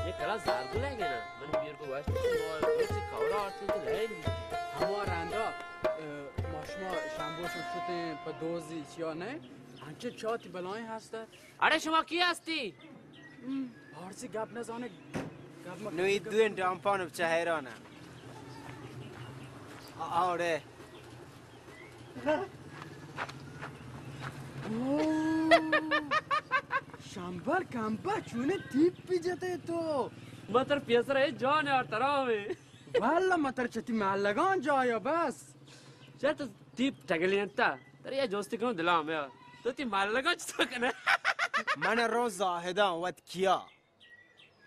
یہ کلا زار گلے گنا۔ من بیر کو واشت، ما روچ کورا آرتن تو لین۔ ہما رندا، اه، ما شما شنبو شو شتیں پہ دوزی چیا نہ؟ انچے چاتی بلائیں ہست۔ اڑے شما کی ہستی؟ ہم، پارسی گپ نزانے، گپ مکن۔ نوی دوین ڈامپان بچہ حیران۔ آ-، آوڑے۔ اوہ، شمبل کمبا چونے تیپ پی جتے تو۔ متر پیسر ہے جان یار ترا میں۔ واللہ متر چتی محلگان جایا بس۔ چہ تو تیپ ٹگلی انت، ترا یہ جوستی کنوں دلام یار۔ تو تی محلگان چطور کنے؟ من رو زاہدان وت کیا۔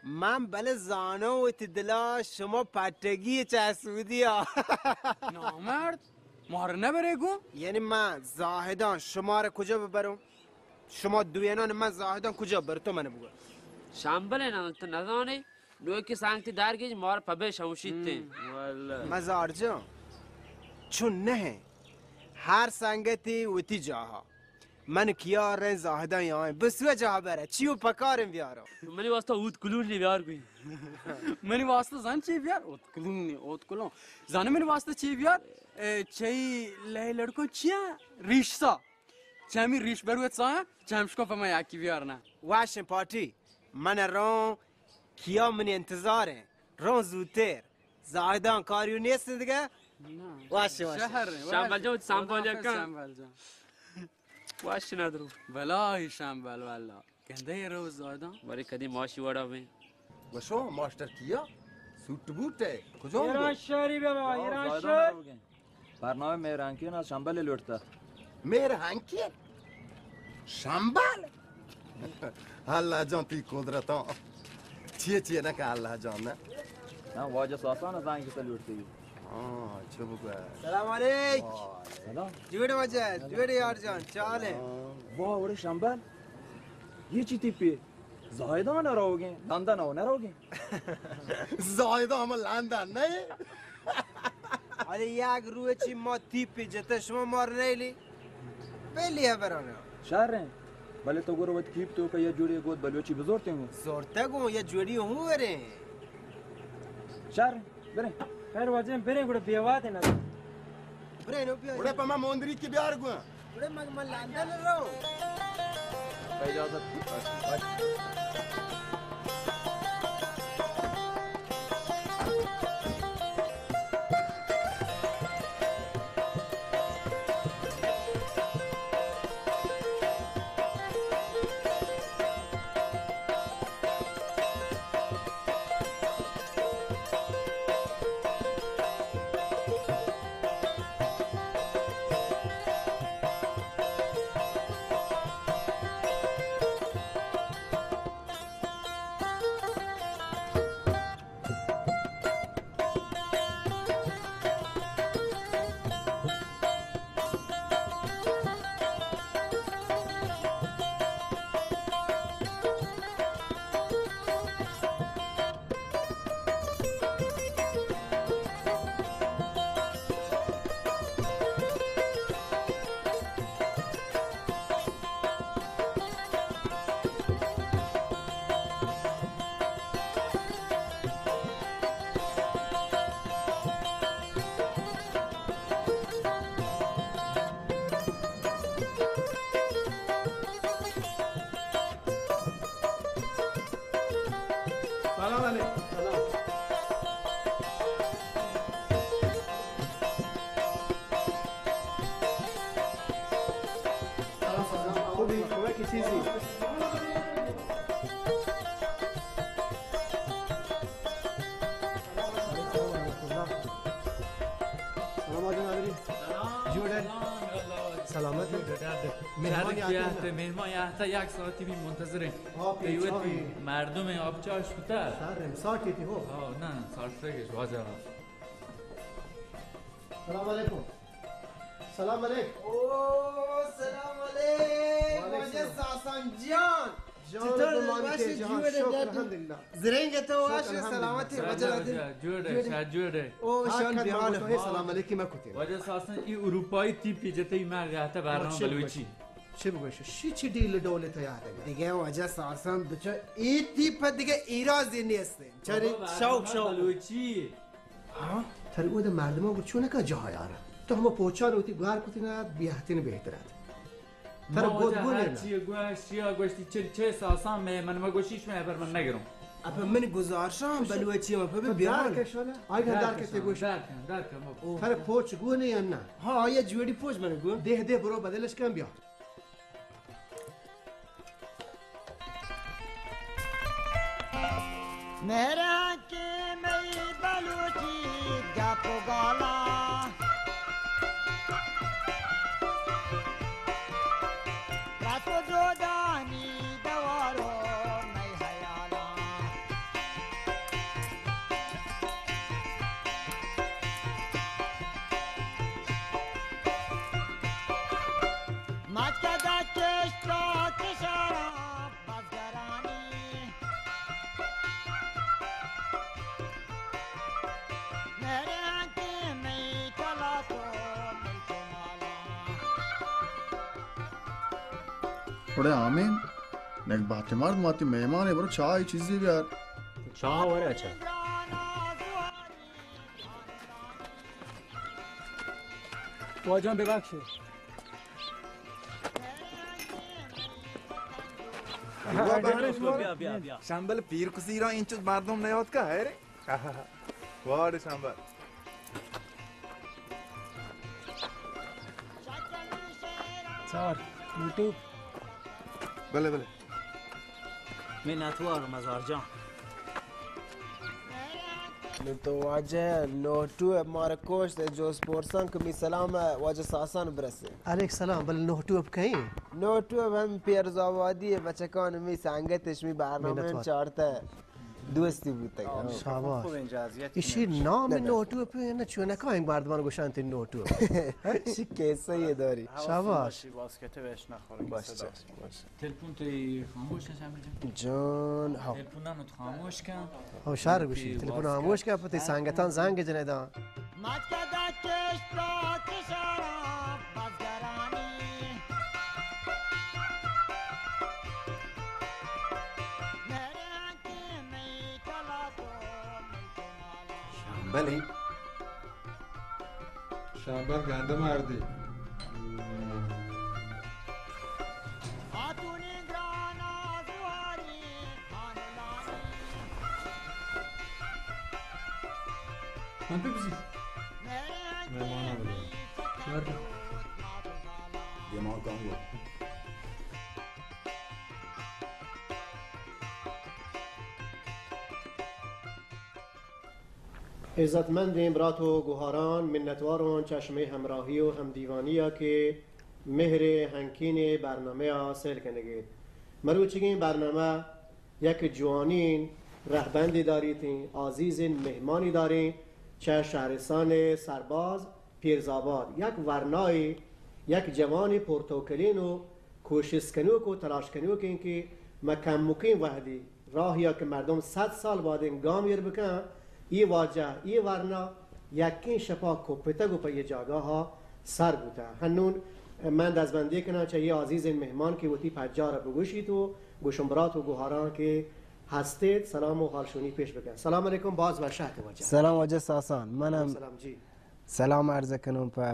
من بلے زانوں وتی دلا شما پٹگی چہ سعودیا۔ نامرد، مار نبرے گوں؟ یعنی من زاہدان شما را کجا ببروں؟ شما دوینان من زاہدان کجا بر تو من بگو۔ شامبل ہے نا، تو نزانے؟ نوکی سانگتی دار گیج مار پبے شمشیت تے۔ ہم۔ واللہ۔ مزار جان، چون نہ ہے۔ ہر سنگتی وتی جاہا۔ من کیا رین زاہدان یا بس و جاہ برے، چیو پکارن بیارو۔ منی واسطہ اوت کلون نی بیار کوئی۔ منی واسطہ زن چی بیار؟ اوت کلون نی، اوت کلون۔ زن منی واسطہ چی بیار؟ اے، چی لے لڑکوں چیا؟ ریش سا۔ چمی ریش بروت سا، چمشکو پہ ما یکی بیار نا۔ واشن پارٹی، من رون کیا منی انتظار ہیں۔ رون زوتر۔ زاہدان کاریو نیست دگہ؟ نہ۔ Wash, wash. شہر ہیں، شمبل جان، سنبھال خدا حافظ، کن۔ شمبل جان۔ واش نہ درو۔ بلاہی شمبل واللہ۔ گندے روز زاہدان۔ بارے کدی ماشی وڑا بیں۔ وشو ماسٹر کیا؟ سوٹ بوٹ ہے۔ کجا ایران شہری بیا بابا، ایران شہر۔ برنامہ مہر ہنکین ء شمبل ء لوٹتا۔ مہر ہنکین؟ شمبل؟ اللہ جان تئی قدرتاں۔ چیے چیے نہ کہ اللہ جان نہ۔ نہ، واجہ ساسان زنگ کتا لوٹتی۔ ہاں، چو بگو۔ سلام علیک۔ وعلیک۔ سلام۔ جوڑ واجہ، جوڑ یار جان، چال ہے؟ واہ، وڑے شمبل۔ یہ چی تیپی؟ زاہدان ء روگیں، لندن ء نہ روگیں۔ زاہدان ہم لندن نہ۔ ارے یک روچی ما تیپی جتہ شما مار نیلی۔ پہلی خبرانہ۔ شر ہیں۔ بلے تو گورو وت کیپ تو کہ یا جوڑی گوت بلوچی بزورتے ہوں۔ زورتے گوں یا جوڑی ہوں ورے۔ شر ہیں۔ بریں۔ خیر واجہ، بریں، گڑا بے واد نہ۔ بریں نو بیا۔ گڑا پہ ما موندری کی بیار گوا۔ گڑا من، من لندن رو۔ اجازت۔ سلام علیکم۔ سلام۔ خوبی؟ کمکی چیزی؟ سلام علیکم۔ جوڑ ئے؟ سلامت ئے؟ مہمان یاتا، مہمان یاتا، یک ساعتی بی منتظر ایں۔ پیوتی مردم آپ چاش کتا۔ شر ایں، ساعتی تی ہو۔ ہاں، نہ، ساعت سے واجہ۔ سلام علیکم۔ سلام علیکم۔ او، سلام علیکم۔ وعلیکم واجہ سلام۔ ساسان جان۔ جان چطور؟ وش ئے؟ جوڑ ئے؟ شکر الحمدللہ۔ زرنگ ئے تو؟ وش ئے؟ سلامت ئے؟ واجہ جوڑ ئے، شر جوڑ ئے۔ او، شان بیال۔ سلام علیکم مکوتے۔ واجہ ساسان، ای اروپائی تیپی جتے، ای مرد آتا برنامہ بلوچی۔ چی بگوش؟ شی چی ڈیل ڈول تیار ہے؟ دیگه واجہ ساسان بچا ایتی پہ دیگه ایرازی نیست. چاری بابا، شوق، شوق. بلوچی. ہاں، تر اود مردم گر چون کا جاہ یار. تو ہم پوچان ہوتی گوار کتی نا بیاہتین بہتر ات. تر ما بود واجہ بولے ہر نا. چی گوشت، شیا گوشتی چل چیس آسان میں، من ما گوشیش میں پر من نگروں. اپا من گزارشاں بلوچی ما پہ تو بیان. دار کشانا؟ آئی تو دار دار کتے کشانا، گوش. دار کن، دار کن، بابا. تر پوچ گو نے یا نا؟ ہاں، آیا جوڑی پوچ من گو. دے دے برو بدلش کن بیا. مہران کے مئی بلوچی گپ و گالا، رس و جودانی دوارو مئی حیالا. مچکدہ کشت و کشارا بزگرانی، مہران کے مئی کلا تو ملک مالا. بڑے آمین، نک بہت مرد ماتی مہمان ہے، برو چائے چیزی بیار. چاہ ورے اچھا. واجہ ببخشے. بیا، بیا، بیا. شمبل پیر کسی را اینچو مردم نیاد کا ہے رے؟ واڑ شمبل. چار، یوٹیوب. بلے، بلے. منتوار مزار جان. نو تو واجہ نوٹو ء مارا کوشت ء جوز پورسان کمی سلام ء واجہ ساسان برسے. علیک سلام، بل نوٹو اب کہیں؟ نوٹو اب ہم پیرز آبادی ء بچکان ہمی سنگت اش می برنامہ منتوار. چارتہ دوستی بوتگ. شاباش. خوب اینجا اذیت ایشی نہ. نام نہ، نہ. نوٹو اب نہ چونکا انگ مردمان گوشان تی نوٹو اب. شی کیسہ یہ داری. شاباش. باسکت ویش نہ خورے باش، کیسہ داری. باش. تلفن تو خاموش ہے، شامل جان؟ جان، ہاں. تلفن نہ تو خاموش کن. او شر گوشی، تلفن خاموش کن، پتی سنگتان زنگ جنے دان. مچکدہ کشت و کشارا بزگرانی، مہران کے مئی کلا تو ملک مالا. شمبل. شمبل گندم آردی. من پہ بزی. مہمان آمدے. دیما کانگو. عزتمندیں برات و گوہاران، منتواران چہ شمئے ہمراہی و ہمدیوانی ء کہ مہر ء ہنکین ء برنامہ ء سیل کنگ ء. مروچیگیں برنامہ یک جوانین رہبندے داریت، آزیزین مہمانی داریں چہ شہرستان سرباز پیرزآباد، یک ورنائے، یک جوان پرتوکلین و کوشست کنوک و تلاش کنوکیں کہ مہ کمکیں وہدی راہیا کہ مردم صد سال بادیں گام ایر بکن، اے واجہ، اے ورنا یکیں شپا کپتگ و پہ اے جاگہا سر بوتہ. ہنون من دزبندی کناں چہ اے عزیزیں مہمان کہ وتی پجارا بگوشیت و گوشم برات و گوہاراں کہ ہستیت، سلام و حالشونی پیش بکن. سلام علیکم، باز وش ات واجہ. سلام واجہ ساسان، منم سلام جی. سلام عرض کنم پہ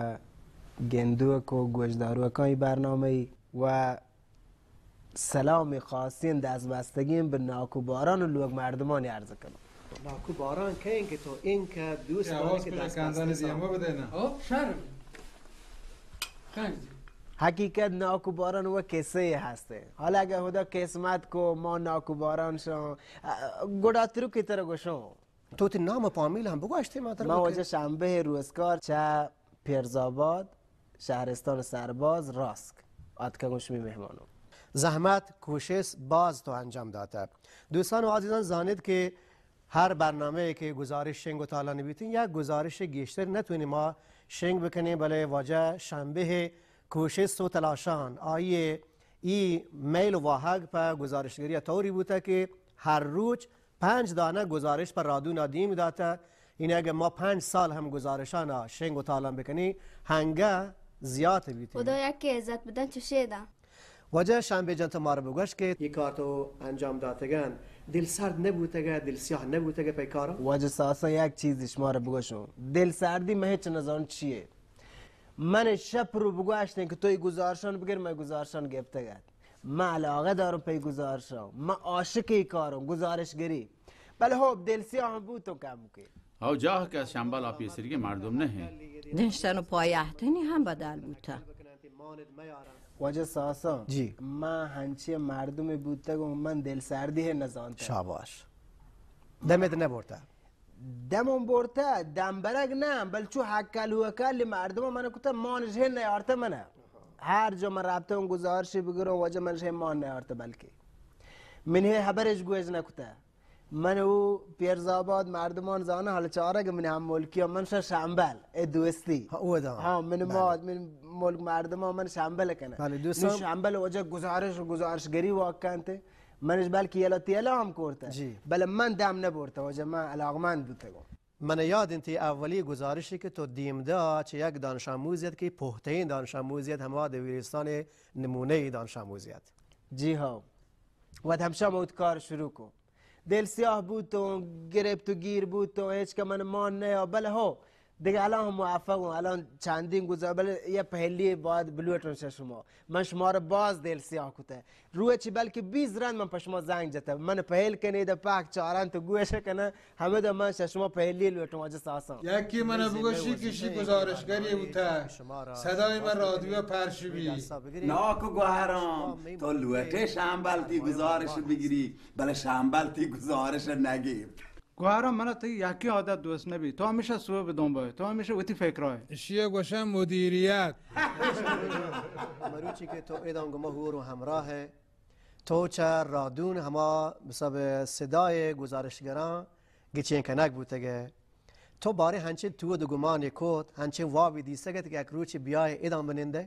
گندوک و گوشداروکاں ای برنامہ ای و سلام خاصیں دست بستگیں بہ ناکو باران و لوگ مردمانی عرض کنم. ناکو باران کئیں کہ تو انکہ دوست داری کہ دست بستگیں سلام. او شر. حقیقت ناکو باران و کسے ہستے. حالا اگر خدا قسمت کو ما ناکو باران شان، گڑا ترو کی تر گوشوں. تو وتی نام و پامیل ہم بگوشتے ما ترا ما بکن. واجہ شنبہ روزگار چہ پیرزآباد، شہرستان سرباز، راسک آتکگوں شمی مہمانوں. زحمت، کوشست باز تو انجام داتہ. دوستان و عزیزان زانید کہ ہر برنامہ ای کہ گزارش شنگ و تالان بیتیں یا گزارش گیشتر نتونیں ما شنگ بکنیں، بلے واجہ شنبہ کوشست و تلاشان آئیے ای میل و واہگ پہ گزارشگری طوری بوتہ کہ ہر روچ پنچ دانہ گزارش پہ رادونا دیم داتہ. یعنی اگہ ما پنچ سال ہم گزارشانا شنگ و تالان بکنیں، ہنگہ زیات بیت. خدا یکے عزت بدن چشے داں. واجہ شمبے جان، تو مارا بگوش کہ اے کار تو انجام داتگن، دل سرد نہ بوتگے، دل سیاہ نہ بوتگے پہ کارا؟ واجہ ساسان، یک چیزی شمارا بگوشوں، دل سردی من ہچ نزان چیے۔ من شپ رو بگوشتیں کہ تو اے گزارشان بگر، من گزارشان گپتگ ات۔ من علاقہ دارم پہ اے گزارشان، من عاشق اے کارم، گزارش گری۔ بلے ہو دل سیاہ ہم بوتوں کم کے۔ ہو جاہ کہ از شمبل آ پیسریگیں مردم نہ ہیں۔ دنشتن و پایہتنی ہم بدل بوتا۔ واجہ ساسان، جی۔ من ہنچیں مردمے بوتگوں، من دل سردی ہے نزانتا۔ شاباش۔ دمت نہ برتا؟ دمم برتا، دم برگ نہ، بل چو حق ال ہو کل مردم من کتا، مان جہ نیارتا من۔ ہر جا من رابطہ اوں گزارشی بگروں، واجہ من جہ مان نیارتا، بلکہ من ہے حبرش گوش نہ کتا۔ من او پیرزآباد مردمان زاناں، حال چارگ من ہم ملکی، من شا شمبل، اے دوستی۔ ہاں، او دا۔ ہاں، من بلے۔ ماد، من ملک مردمان من شمبل کنه۔ بلے، دوستان۔ نو شمبل واجہ گزارش و گزارشگری واک کنت۔ منش بلکہ یلا تیلا ہم کرتا۔ جی۔ بلے من دم نہ برتا، واجہ من علاقمند بوتگوں۔ من یاد انت اولی گزارشی کہ تو دیم دا چہ یک دانش آموزیت کہ پہتئیں دانش آموزیت، ہما دبیرستان نمونہ دانش آموزیت۔ جی ہاں۔ وت ہمشا موت کار شروع کو۔ دل سیاہ بوتوں، گرپت و گیر بوتوں، ہچ کہ من مان نیا، بلے ہو، دگہ الان ہم موفق اوں، الان چندین گزا، بلے یہ پہلی باید بلوٹوں چہ شما۔ من شما را باز دل سیاہ کتہ۔ روچی بلکہ بیست رند من پہ شما زنگ جتہ۔ من پہل کنے دا پاک چاران تو گوش کنہ، ہمدا من چہ شما پہلی لوٹوں واجہ ساسان۔ یکی من بگوشی کہ شی گزارشگری بوتہ، صدای من رادیو پرش بی۔ ناکو گوہران، تو لوٹے شمبل تی گزارش بگری، بلے شمبل تی گزارش نگیپت۔ گوہران، من تئی یکی عادت دوست نبی۔ تو ہمیشہ سوب دنبائے، تو ہمیشہ وتی فکرائے۔ اشی گوشن مدیریت۔ مروچی کہ تو ادان گما ہور و ہمراہ ہے، تو چہ رادون ہما بسب صدای گزارشگراں گچین کنگ بوتگے۔ تو باریں ہنچیں تود و گمانے کت، ہنچیں وابی دیستگ ات کہ یک روچے بیائے ادان بنندے؟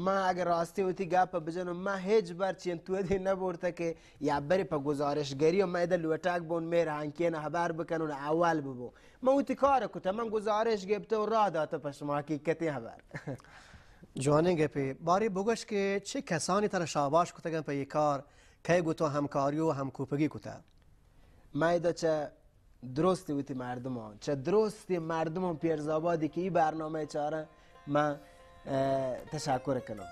من اگہ راستی وتی گپ بجنوں، من ہچ بر چین تودی نبرتہ کہ یا بری پہ گزارشگری و من ادا لوٹگ بون، مہر ہنکین ہبر بکنون، اول ببو۔ من وتی کار کتہ، من گزارش گپتہ و راہ داتہ پہ شما حقیقتیں ہبر۔ جوانیں گپے۔ باریں بگوش کہ چہ کسانی ترا شاباش کتگن پہ اے کار، کئے گوں تو ہمکاری و ہمکوپگی کتہ؟ من ادا چہ درستی وتی مردمان، چہ درستی مردمان پیرزآبادی کہ ای برنامہ چارن، من، اه، تشکر کنم۔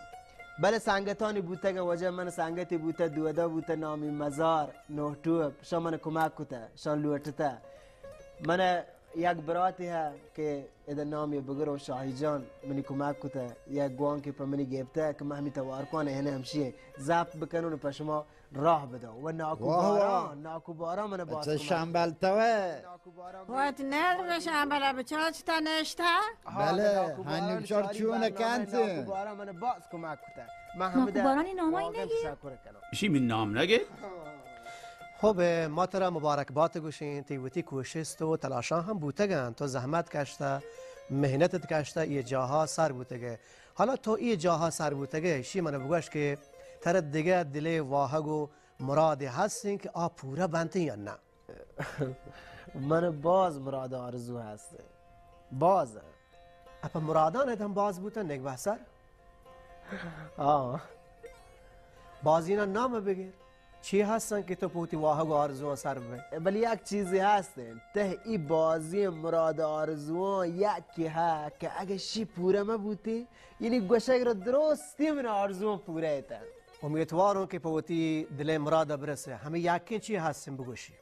بلے سنگتانی بوتگ، واجہ من سنگتی بوتہ، دودا بوتہ، نامی مزار، نوہ ٹوپ، شان من کمک کتہ، شان لوٹتہ۔ من یک براتی ہے کہ ادا نامی بگروں، شاہی جان، منی کمک کتہ، یک گوانکی پہ منی گپتہ کہ من ہمی توارکوان ہنہ ہمشی ضبط بکنون پہ شما راہ بدو۔ و ناکو واہ، واہ۔ باران، ناکو باران من باز اچھا، کمک شمبل تو ہے۔ ناکو باران وت نر بہ شمبل بچاچ تا نشتہ۔ ہاں، بلے، ناکو باران ہنی بچار ساری چون برنامہ کنت؟ ناکو باران من باز کمک کتہ۔ من ناکو ہمدہ بارانی نام آئی واقعاً نگی؟ تشکر کنم۔ اشی من نام نگی؟ خب، ما ترا مبارکبات گوشیں، تی وتی کوشست و تلاشاں ہم بوتگن، تو زحمت کشتہ، محنت کشتہ، یہ جاہا سر بوتگے۔ حالا تو اے جاہا سر بوتگے، اشی من بگوش کہ ترا دگہ دلے واہگ و مرادے ہستیں کہ آ پورا بنتیں یا نہ؟ من باز مراد آرزو ہستیں۔ باز۔ اپا مرادان ات ہم باز بوتن، نگبہ سر؟ آ۔ بازینا نام بگر۔ چی ہستن کہ تو پہ وتی واہگ و آرزواں سر بئے؟ بلے یک چیزے ہستیں، تہ ای بازیں مراد آرزواں یکے ہا کہ اگہ شی پورا مہ بوتیں، یعنی گوشگ را درستی من آرزواں پورا ایتن۔ امیدواروں کہ پہ وتی دلیں مراد برسے۔ ہمیں یکیں چی ہستیں بگوشی؟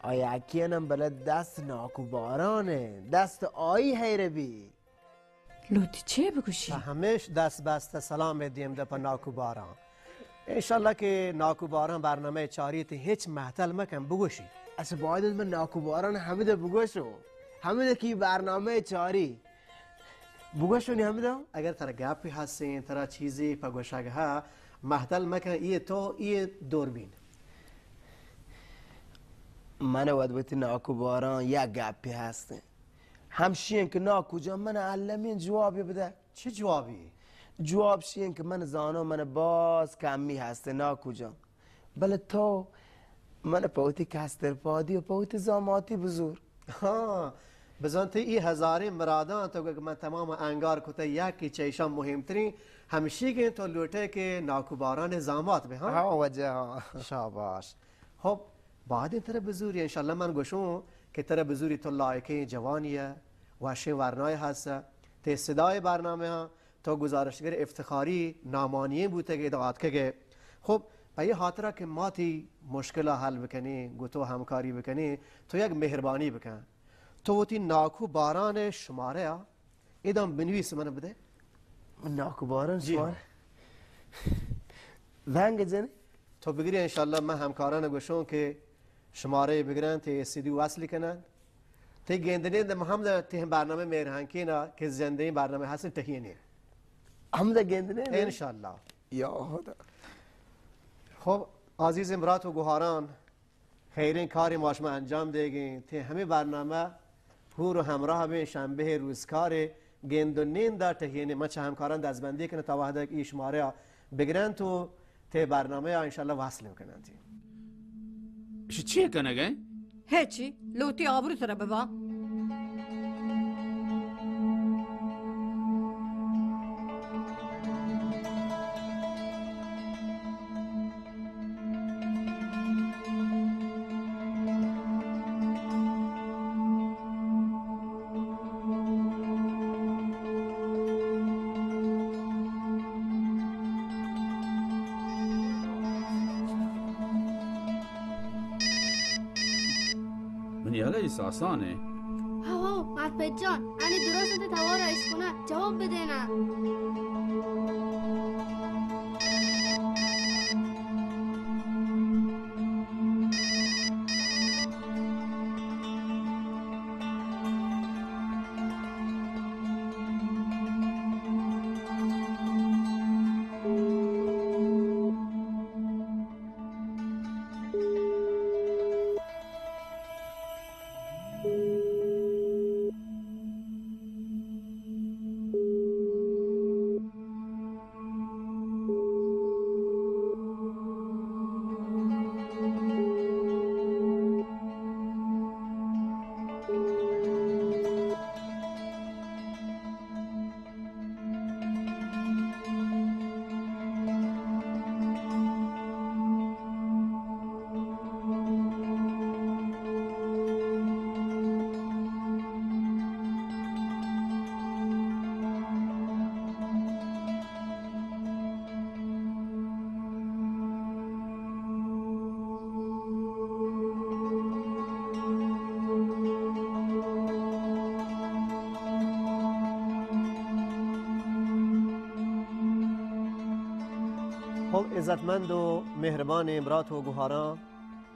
آ یکیں ہم بلے دست ناکو باران ہے، دست آئی حیر بی۔ لوٹی چے بگوشی؟ پہ ہمیش دست بستہ سلام دیم دہ پہ ناکو باران۔ انشاءاللہ کہ ناکو باران برنامہ چاریت، ہچ مہتل مکن، بگوشی۔ اچھا، باید من ناکو باران ہمدہ بگوشو، ہمدہ کہ برنامہ چاری۔ بگوشونی ہمدہ؟ اگر ترا گپی ہستیں، ترا چیزی پہ گوشگ ہا، مہتل مکن، یہ تو، یہ دوربین۔ من ود بتی ناکو باران یک گپی ہستیں۔ ہمشی انت کہ ناکو جان، من المی جوابی بدہ۔ چی جوابی؟ جواب شی انت کہ من زاناں من باز کمی ہست ناکو جان، بلے تو من پہ وتی کستر پادی و پہ وتی زاماتی بزور۔ ہاں، بزاں تئی اے ہزاریں مراداں تو کہ من تمام انگار کتہ، یکے چہ ایشاں مہمتریں ہمشی کہ تو لوٹئے کہ ناکو باران ءِ زامات بہ، ہاں؟ ہاں واجہ، ہاں۔ شاباش۔ خب، بعد ترا بزوری، انشاءاللہ من گوشوں کہ ترا بزوری، تو لائقیں جوانی ئے، وشیں ورنائے ہست، تئی صدائے برنامہ ہاں، تو گزارشگر افتخاری نامانی بوتگ ئے، ادا آتکگ ئے۔ خب، پہ اے ہاترا کہ ما تئی مشکل ءَ حل بکنیں، گوں تو ہمکاری بکنیں، تو یک مہربانی بکن۔ تو وتی ناکو باران ءِ شمارہ ءَ ادا بنویس، من بدے۔ ناکو باران، جی۔ شمارہ؟ زنگ جنے؟ تو بگری، انشاءاللہ من ہمکاران گوشوں کہ شمارہ بگرن، تئی سی ڈی وصل کنن۔ تئی گندنیں دم ہم تئی برنامہ مہر ہنکین ءَ کہ زندگی برنامہ ہستن ٹہینی۔ ہم دا گندنیں دم؟ انشاءاللہ۔ یا خدا۔ خب، عزیزیں برات و گوہاران، خیریں کارے ما شما انجام دیگیں۔ تئی ہمے برنامہ ہور و ہمراہ بیں، شنبہ روزکارے گند و نیند ءَ ٹہینی۔ من چہ ہمکاران دزبندی کناں، تا وہدے کہ اے شمارہ ءَ بگرنت و تئی برنامہ ءَ انشاءاللہ وصل بکننت۔ شی چی کنگ ئے؟ ہچی، لوتی آبرو سرا ببا۔ منی ہیال ءَ اے ساسان ایں۔ ہو، ہو، مات پت جان، آنی درست انت، توار ءَ اشکناں، جواب بدینا۔ خب، عزتمند و مہربانیں برات و گوہاراں،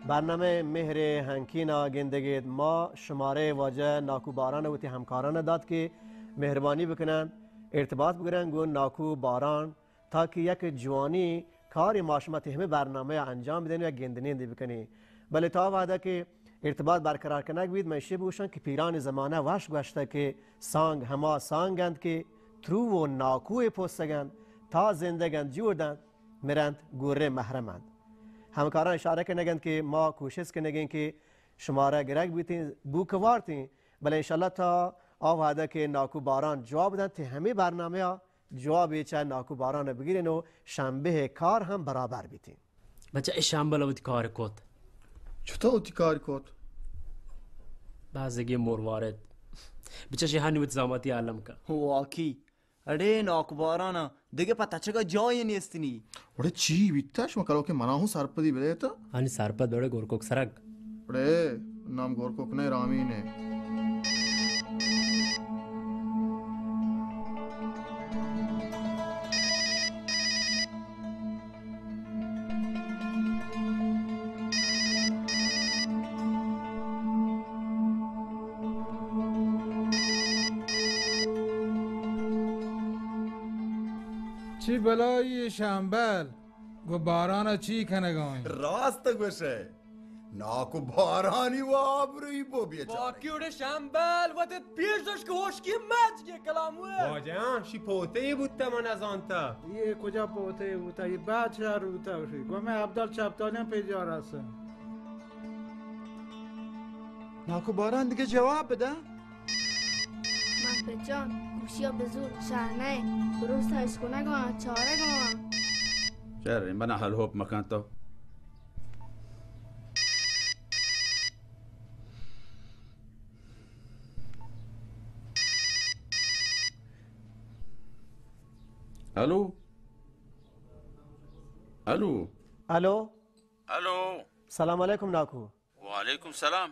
برنامہ مہر ہنکین ءَ گندگ ءَ اِت۔ ما شمارہ واجہ ناکو باران ءَ وتی ہمکاران ءَ دات کہ مہربانی بکنن، ارتباط بگرن گوں ناکو باران، تاکہ یک جوانیں کارے ما شما تئی ہمے برنامہ ءَ انجام بدئیں یا گندنندی بکنیں۔ بلے تا وہدے کہ ارتباط برقرار کنگ بیت، من ایشی بگوشاں کہ پیرانی زمانہ وش گوشتگ کہ سانگ ہما سانگ اَنت کہ ترو و ناکوئے پوستگ اَنت، تا زندگ اَنت جوڑ دنت، مرنت گورے محرم اَنت۔ ہمکاراں اشارہ کنگ اَنت کہ ما کوشست کنگیں کہ شمارا گرگ بیتیں، بوک وارتیں، بلے انشاءاللہ تا آ وہدے کہ ناکو باران جواب دنت، تئی ہمے برنامہ ءَ جوابے چہ ناکو باران ءَ بگریں و شمبے ءِ کار ہم برابر بیتیں۔ بچہ، اے شمبل ءَ وتی کار کت۔ چطور وتی کار کت؟ بازگی مروارد۔ بچہ، شی ہنی وتی زاماتی عالم کا۔ واقعی۔ اڑے ناکو باران ءَ دگہ پہ تچگ ءَ جاہے نیست نی۔ اڑے چی بیتہ؟ شما کلوکیں منا ہوں سرپدی بدئے تو۔ آنی سرپد بڑے گورکوک سرگ۔ اڑے نام گورکوک نے، رامین اے۔ چی بلائی شمبل؟ گوں باران ءَ چی کنگ ءَ ایں؟ راست گوش ئے۔ ناکو بارانی و آبروئی بو بیچارہ۔ باقی اڑے شمبل وت پیش داشت کہ ہوشکی مچ کے کلام ہوئے۔ واجہ، شی پوتے بوتا من نزانتا۔ یہ کجا پوتے بوتا؟ یہ بادشاہ روتا شی۔ گو میں عبدال چپتالیاں پہ جا رسا۔ ناکو باران دگہ جواب بدا۔ بچان، گوشیا بزور، شہنہ، درست اشکنگا، چارگا۔ شر، منا ہلوپ مکن تو۔ الو؟ الو؟ الو؟ الو؟ سلام علیکم ناکو۔ وعلیکم سلام۔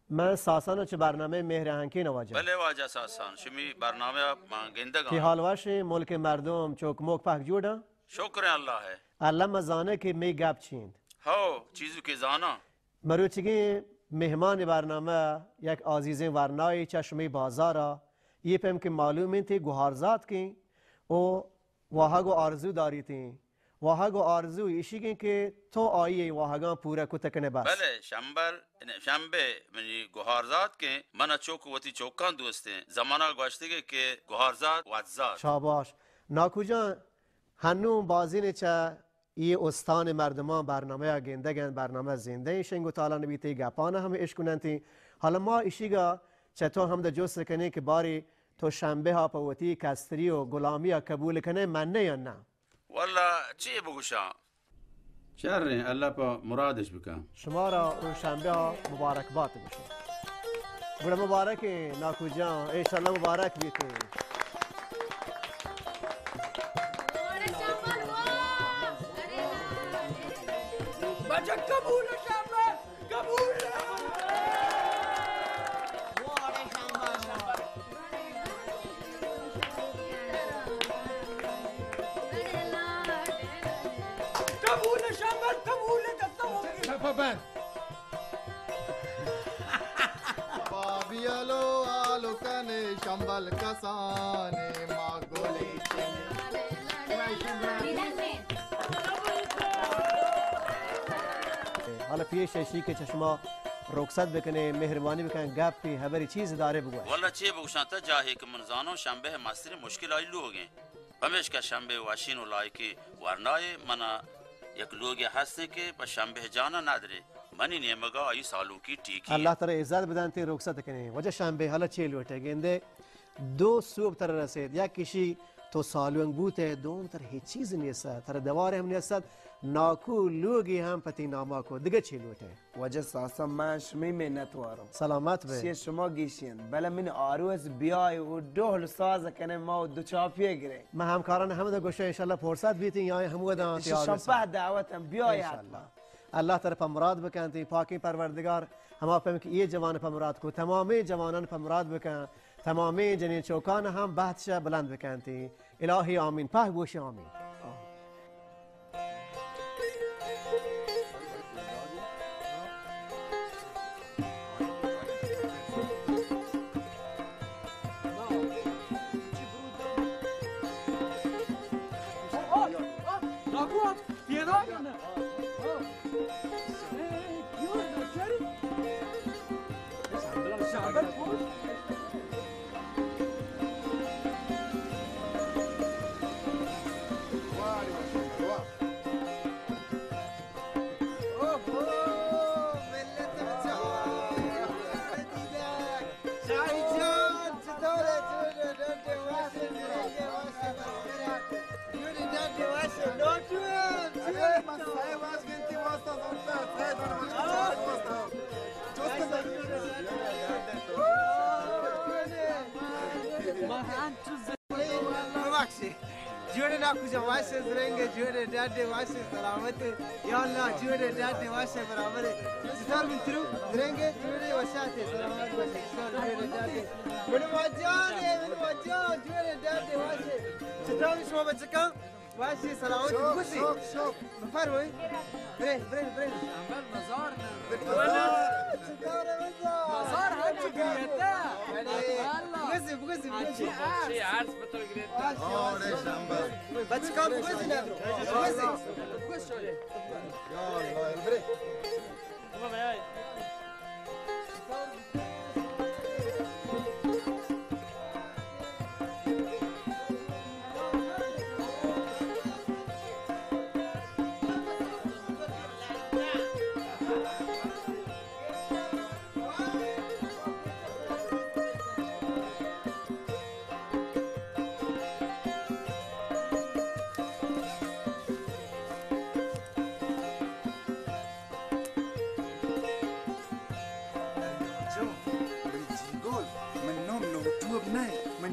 من ساسان چہ برنامہ مہر ہنکین واجہ۔ بلے واجہ ساسان، شمی برنامہ من گندگا۔ کی حال وشیں، ملک مردم چوک موک پہک جوڑاں؟ شکر اللہ ہے۔ اللہ مزانے کہ می گپ چیند۔ ہو، چیزو کہ زاناں۔ مروچیگیں مہمان برنامہ یک عزیزیں ورنائے چہ شمی بازارا، یہ پیم کہ معلوم انت گوہارزات کیں او واہگ و آرزو داریتیں۔ واہگ و آرزو ایشیگیں کہ تو آئی واہگاں پورا کت کنے بس۔ بلے شمبل، شمبے منی گوہارزات کیں، من چوک وتی چوکاں دوستیں۔ زمانہ گوشتگے کہ گوہارزات وتزات۔ شاباش۔ ناکو جان، ہنوں بازین چہ اے استان مردمان برنامہ ء گندگ انت، برنامہ زندہ شنگ و تالان بیت، گپان ہم اشکننت۔ حالا ما اشیگا چہ تو ہمدا جست کنیں کہ باری تو شمبے ء پہ وتی کستری و غلامی ء قبول کنے من نے یا نہ؟ واللہ چی بگوشاں؟ شریں، اللہ پہ مرادش بکن۔ شمارا روشنبہ ء مبارک بات گوشاں۔ گڑا مبارک ناکو جان، انشاءاللہ مبارک بیت۔ بچک قبول شمبے، قبول۔ قبول شمبل، قبول۔ بابی الو آلو کنے شمبل کسانے ما گولی چنے۔ حالا پیش ایشی کہ چہ شما رخصت بکنے، مہربانی بکن، گپی، ہبری چیز دارے بگوش۔ واللہ چے بگوشاں، تا جاہے کہ من زانوں شمبے مستریں مشکل آئی لوگیں۔ پمیشکا شمبے وشین و لائقیں ورنائے، منا یک لوگے ہستیں کہ پہ شمبے جانا ندرے، منی نیمگا آئی سالونکی ٹیکی۔ اللہ ترا عزت بدنت، رخصت کنے۔ واجہ شمبے حالا چے لوٹے گندے؟ دو سوب ترا رسید، یک کشی تو سالونک بوتے، دوم ترا ہچ چیز نیست، ترا دوارے ہم نیست، ناکو لوگی ہم پتی ناما کو، دگہ چے لوٹے؟ واجہ ساسا، من شمی منت وارم۔ سلامت بے۔ شی شما گیشین، بلے من آروس بیای و ڈہل ساز کنے ما و دو چاپیے گرے۔ من ہمکاران ہمدا گوشے انشاءاللہ فرصت بیتیں یا ہمودا تیار شمپہ دعوت ہم بیای انشاءاللہ۔ حتما۔ اللہ ترا پہ مراد بکنت، پاکیں پروردگار ہما پیم کہ یہ جوان پہ مراد کو، تمامیں جوانان پہ مراد بکن، تمامیں جنین چوکان ہم بہت شہ بلند بکنت۔ الہی آمین۔ پہ گوش آمین۔ ببخشے۔ جوڑے ناکو جان، واشے زرنگے، جوڑے ڈاڈے، واشے سلامتے۔ یا اللہ، جوڑے ڈاڈے، واشے برابرے۔ ستار من ترو زرنگے، جوڑے وشاتے، سلامت باشے۔ ستار جوڑے ڈاڈے۔ من واجان، من واجان، جوڑے ڈاڈے، واشے۔ ستار شما بچکان؟ واشی سلامت، شوق، بگوشی۔ شوق، شوق۔ بفرمایید۔ Brain, brain, brain. شمبل مزار نه۔ مزار۔ چطوره مزار؟ مزار هم چی گریته؟ بله۔ والله۔ بگوشی، بگوشی، بگوشی۔ چی عرض؟ چی عرض به تو گریته؟ آره، شمبل۔ بچه کام بگوشی ندارم۔ بگوشی۔ بگوشی۔ یا الله، برین۔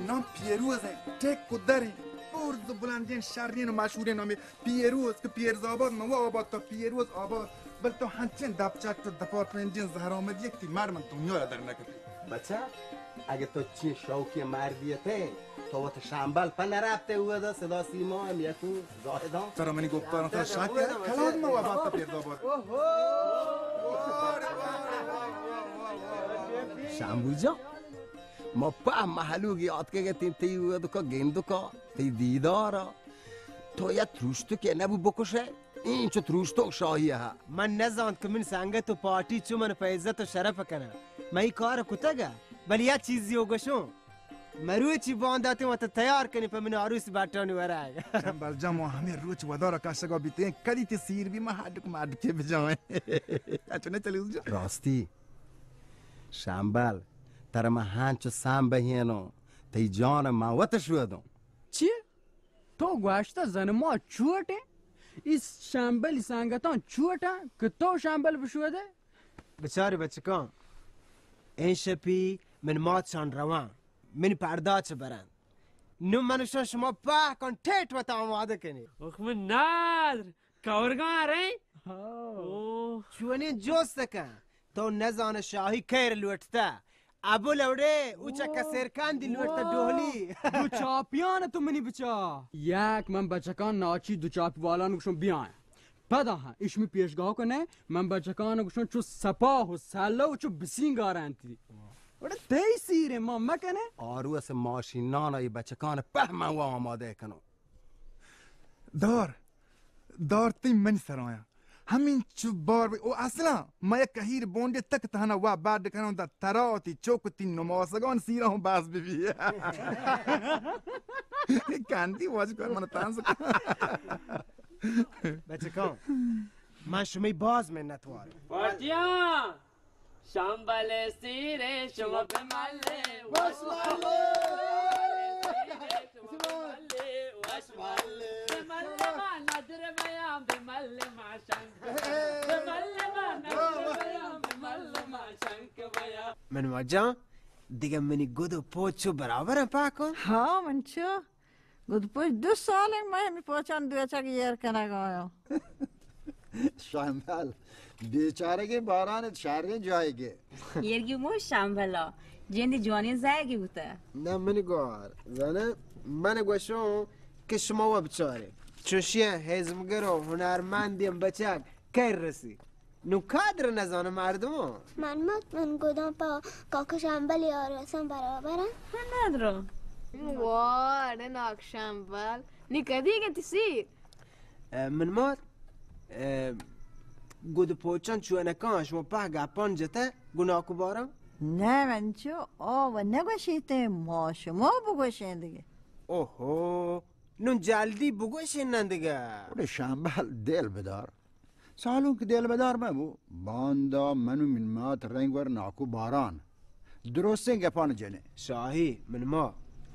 نام پیروز ایں، ٹیک کدر ایں، برز و بلندیں، شریں و مشہوریں نامے پیروز کہ پیرزآباد، من وا آباد تا پیروز آباد، بل تو ہنچیں دپ چٹ و دپارٹمنٹیں زہرآمدی یک تی مر من دنیا را در نکتی۔ بچہ، اگہ تو چین شوقی مردی تے، تو وت شمبل پہ نرپتے اودا صدا سیما ہم یکو زاہدان۔ ترا منی گپتاراں ترا شک ہے؟ کلاد ما وابا تا پیرزآباد۔ شمبل جان، ما پہ مہلوگی آتکگتیں تئی ودکا گندکا، تئی دیدارا۔ تو یا تروشتکے نبو بکشے، اینچو تروشتک شاہی ہا۔ من نزانت کہ من سنگت و پارٹی چو من پہ عزت و شرف کنن۔ من ای کار کتگ، بلے یک چیزی و گشوں۔ مروچی بانداتیں وت تیار کنی پہ من عروس بٹانی ورگ۔ شمبل جان، ما ہمے روچ ودارا کشگا بیتیں، کدی تی سیر بی ما ہڈک مڈکے بجائیں۔ اچھا نہ چلی جان۔ راستی، شمبل، ترا من ہنچو سام بہینوں، تئی جان من وت شودوں۔ چی؟ تو گوشتہ زن ما چوٹیں؟ ای شمبلی سنگتاں چوٹاں کہ تو شمبل بشودے؟ بچاری بچکاں، این شپی من مات شان رواں، من پرداچ برند۔ نو من شان شما پہ کن ٹیٹ وت آمادہ کنی۔ اخ من نادر، کورگاں رئے؟ ہاں۔ اوہ۔ چونیں جوست کن؟ تو نزانہ شاہی کئیر لوٹتہ؟ ابو لوڑے، او چکا سیرکاندی لوٹتہ ڈوہلی۔ دو چاپیان تو منی بچا۔ یک من بچکان ناچی دو چاپی والان گوشم بیاین۔ پدا ہاں، اشمی پیشگاہ کنے، من بچکان گوشم چو سپاہ و سلو و چو بسینگارانتی۔ وڑے تئی سیرے ما مکنے؟ آرو اس ماشینان ای بچکان پہ من و آمادہ کنو۔ دار۔ دار تئی منی سرایاں۔ ہمینچو بار بی۔ او اصلاً، ما یک کہیر بونڈے تک تہنا وا بڈ کنوں دا ترا و تی چوک و تی نماسگان سیرا ہوں باز بی بی۔ کندی واج کن من تانس۔ بچکاں، من شمی باز منت وار۔ پارٹیاں! شمبل سیرے شما بملے، وش ملے۔ شمبل سیرے شما بملے، وش ملے۔ بملے ما ندر بیاں، بملے ما شنک۔ بملے ما ندر بیاں، بملے ما شنک بیاں۔ من واجہ، دیگہ منی گد و پوچ چو برابر ہیں پاکو؟ ہاں، من چو۔ گد پوچ دو سال انت من ہمے پوچان دوچگ ایر کنگ آیاں۔ شمبل، بیچارگیں باران ات شریں جاہے گے۔ ایرگی مو شمبلا، جندی جوانیں زہگے بوتہ۔ نہ منی گوار، زانہ من گوشوں کہ شما و بچارے۔ چوشیاں ہزمگر و ہنرمندیں بچک کئے رسی۔ نوں قدر نزانہ مردماں۔ من مت من گداں پہ کاکا شمبل یار رساں برابر انت۔ من ندرا۔ واہ، اڑے ناک شمبل۔ نی کدی گتی سیر؟ اے، من مات، اے، گد پوچان چونکاں شما پہ گپان جتہ گناہ کو باراں؟ نہ من چو آ و نگوشیتے ما شما بگوشیں دگہ۔ اوہو، نوں جلدی بگوشیں نہ دگہ۔ اڑے شمبل دل بدار۔ سالونک دل بدار مبو، باندا من و من مات رنگ ور ناکو باران درستیں گپان جنیں۔ شاہی، من ما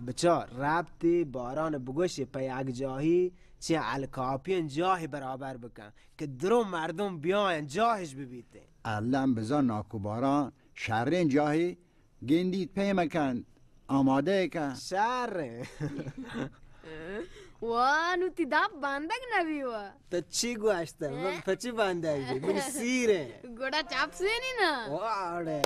بچار ربطی باران بگوشی پہ یک جاہی چہ الکاپین جاہی برابر بکن کہ درو مردم بیاین جاہش ببیتیں۔ الم بزان ناکو باران شریں جاہی گندیت پیم کن، آمادہ کن۔ شر۔ واہ، نوں تی دپ بندگ نبی وا۔ تو چی گوشتہ؟ من پہ چی بندگ بی؟ منی سیر انت۔ گڑا چپ سینی نا۔ واہ، اڑے۔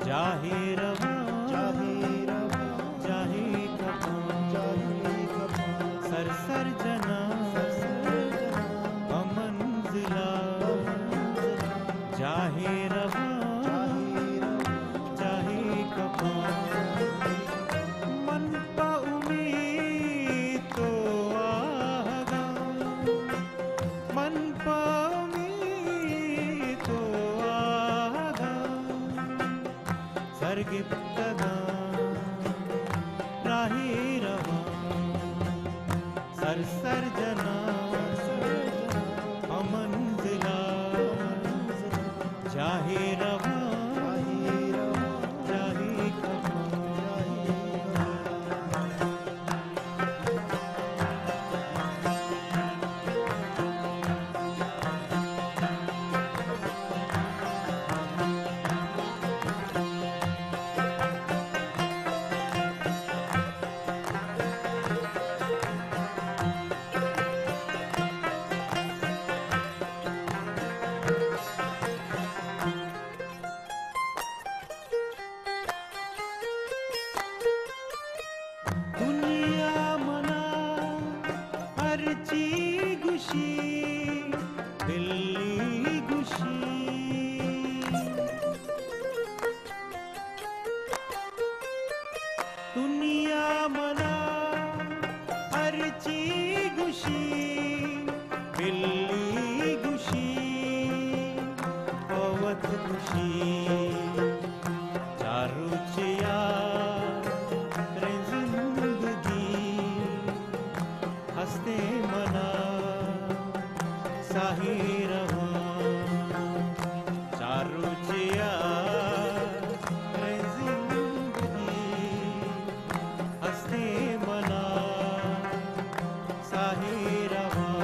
جاہے رواں، جاہے کپاں، سر سر جناں، پہ منزلا۔ جاہے رواں، جاہے کپاں، من پہ امیت و آہگاں، من پہ امیت و آہگاں، سرگپتگاں، راہے رواں، سر سر جناں، پہ منزلا۔ جاہے رواں، جاہے کپاں۔ دنیا منا ہرچی گوشی، بلی گوشی۔ دنیا منا ہرچی گوشی، بلی گوشی، پہ وت گوشی۔ چار روچے آ ریں زندگی، ہستیں منا ساہی رواں۔ چار روچے آ ریں زندگی، ہستیں منا ساہی رواں۔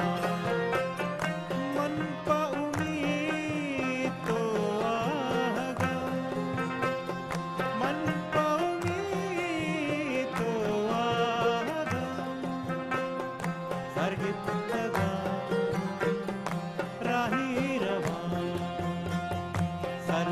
من پہ امیت و آہگاں، من پہ امیت و آہگاں، سرگپتگاں، راہی رواں، سر